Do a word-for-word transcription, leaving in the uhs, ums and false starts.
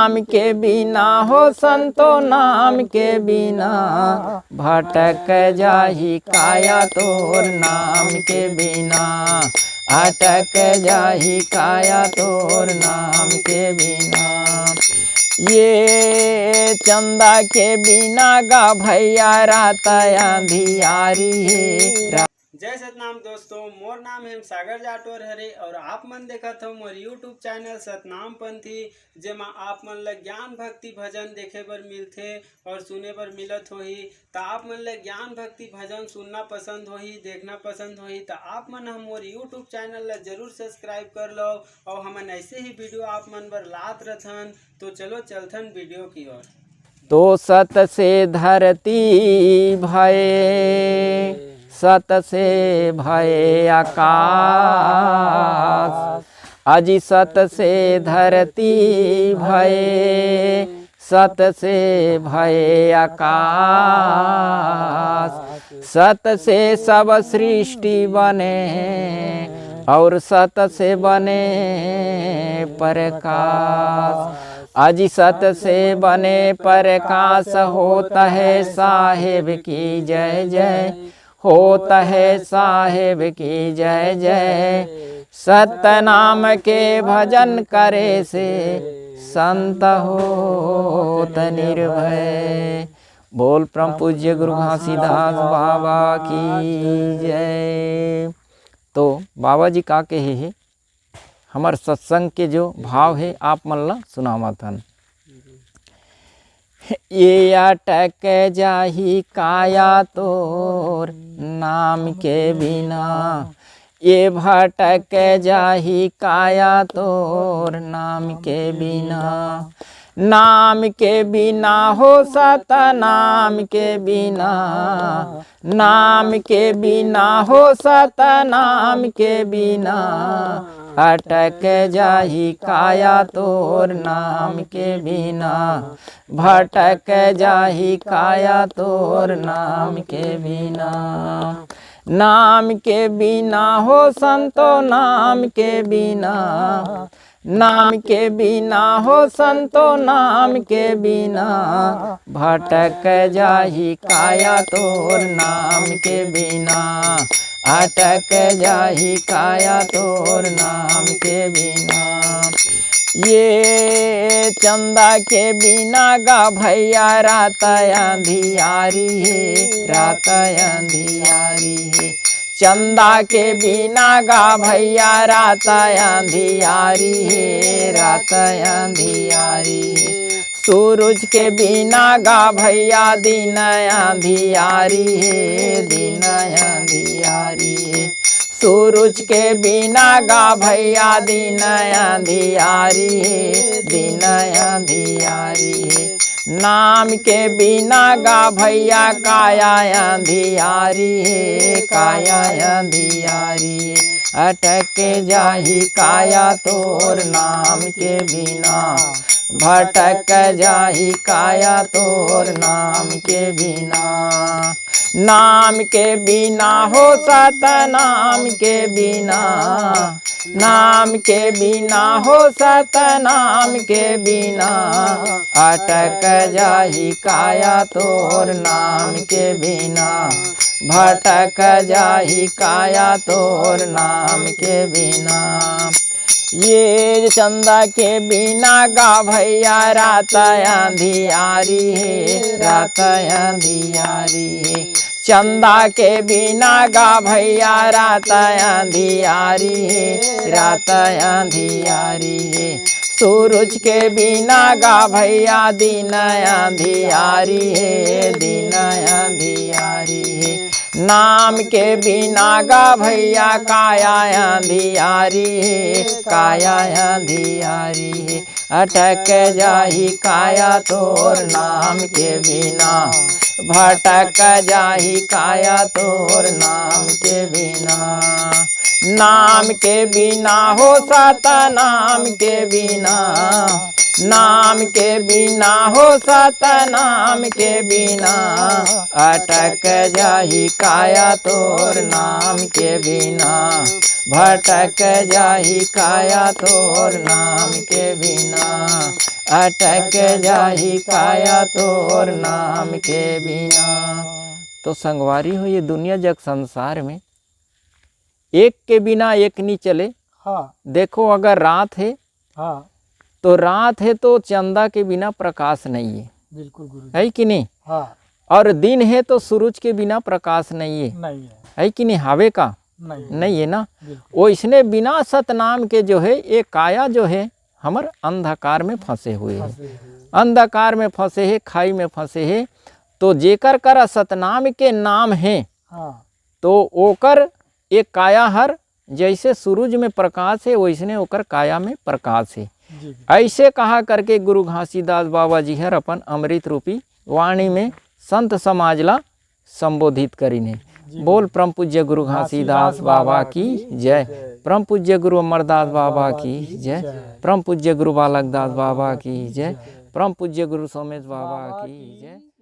नाम के बिना हो संतो, नाम के बिना भटक जाही काया तोर, नाम के बिना अटक जाही काया तोर, नाम के बिना। ये चंदा के बिना गा भैया रात अंधियारी हे। रा- जय सतनाम दोस्तों, मोर नाम है सागर जाटोर हरे और आप मन देखत हो मोर YouTube चैनल सतनाम पंथी, जेमा आप मन ल ज्ञान भक्ति भजन देखे बर मिलथे और सुने बर मिलत होही। त आप मन ल ज्ञान भक्ति भजन सुनना पसंद होही, देखना पसंद होही, त आप मन ह मोर YouTube चैनल ल जरूर सब्सक्राइब कर लो और हमन ऐसे ही वीडियो आप मन बर लात रथन। तो चलो चलथन वीडियो की ओर। तो सत से धरती भये, सत से भये आकाश, अजी सत से धरती भये, सत से भये आकाश, सत से सब सृष्टि बने और सत से बने प्रकाश। अजी सत से बने प्रकाश होत हे साहेब की जय जय, होत हे साहेब की जय जय। सतनाम के भजन करे से संत होत निर्भय। बोल परम पूज्य गुरु घासीदास बाबा की जय। तो बाबा जी का कहे हे, हमर सत्संग के जो भाव हे, आप मन ला सुनावत हन। ये अटक जाही काया तोर नाम के बिना, ये भटक जाही काया तोर नाम के बिना। नाम के बिना हो सत नाम के बिना, नाम के बिना हो सत नाम के बिना, अटक जाही काया तोर नाम के बिना, भटक जाही काया तोर नाम के बिना। नाम के बिना हो संतो नाम के बिना, नाम के बिना हो संतो नाम के बिना, भटक जाही काया तोर नाम के बिना, अटक जाही काया तोर नाम के बिना। ये चंदा के बिना गा भैया रात अंधियारी हे, रात अंधियारी हे। चंदा के बिना गा भैया रात अंधियारी हे, रात अंधियारी हे। सूरज के बिना गा भैया दिन अंधियारी हे, दिन अंधियारी हे। सूरज के बिना गा भैया दिन अंधियारी हे, दिन अंधियारी हे। नाम के बिना गा भैया काया अंधियारी हे, काया अंधियारी हे। अटक जाही काया तोर नाम के बिना, भटक जाही काया तोर नाम के बिना। नाम के बिना हो सत नाम के बिना, नाम के बिना हो सत नाम के बिना, अटक जाही काया तोर नाम के बिना, भटक जाही काया तोर नाम के बिना। ये चंदा के बिना गा भैया रात अंधियारी हे, रात अंधियारी हे। चंदा के बिना गा भैया रात अंधियारी हे, रात अंधियारी हे। सूरज के बिना गा भैया दिन अंधियारी हे, दिन अंधियारी हे। नाम के बिना गा भैया काया अंधियारी हे, काया अंधियारी हे। अटक जाही काया तोर नाम के बिना, भटक जाही काया तोर नाम के बिना। नाम के बिना हो सतनाम के बिना, नाम के बिना हो सतनाम के बिना, अटक जाही काया तोर नाम के बिना, भटक जाही काया तोर नाम के बिना, अटक जाही काया तोर नाम के बिना। तो संगवारी हो, ये दुनिया जग संसार में एक के बिना एक नी चले। हाँ। देखो, अगर रात है, हाँ। तो रात है तो चंदा के बिना प्रकाश नहीं है, बिल्कुल गुरु जी। है कि नहीं? हाँ। और दिन है तो सूरज के बिना प्रकाश नहीं है, नहीं है। है कि नहीं? हावे का? नहीं है। नहीं है ना? बिल्कुल। ओइसने बिना सतनाम के जो है, ये काया जो है, हमर अंधकार में फंसे हुए हैं। फंसे हुए। अंधकार में फंसे है, खाई में फंसे है। तो जेकर करा सतनाम के नाम है, हाँ। तो ओकर एक काया हर जैसे सूरज में प्रकाश है, वैसने ओकर काया में प्रकाश है। जी, जी। ऐसे कहा करके गुरु घासीदास बाबा जी हर अपन अमृत रूपी वाणी में संत समाज ला संबोधित करिन हे। जी, बोल गुरु। परम पूज्य गुरु घासीदास घासीदास बाबा बाबा की की जय। जय। परम पूज्य गुरु अमरदास बाबा बाबा की की जय। जय। परम पूज्य गुरु बालक दास बाबा बाबा की की जय। जय। परम पूज्य गुरु सोमेश बाबा बाबा की की जय।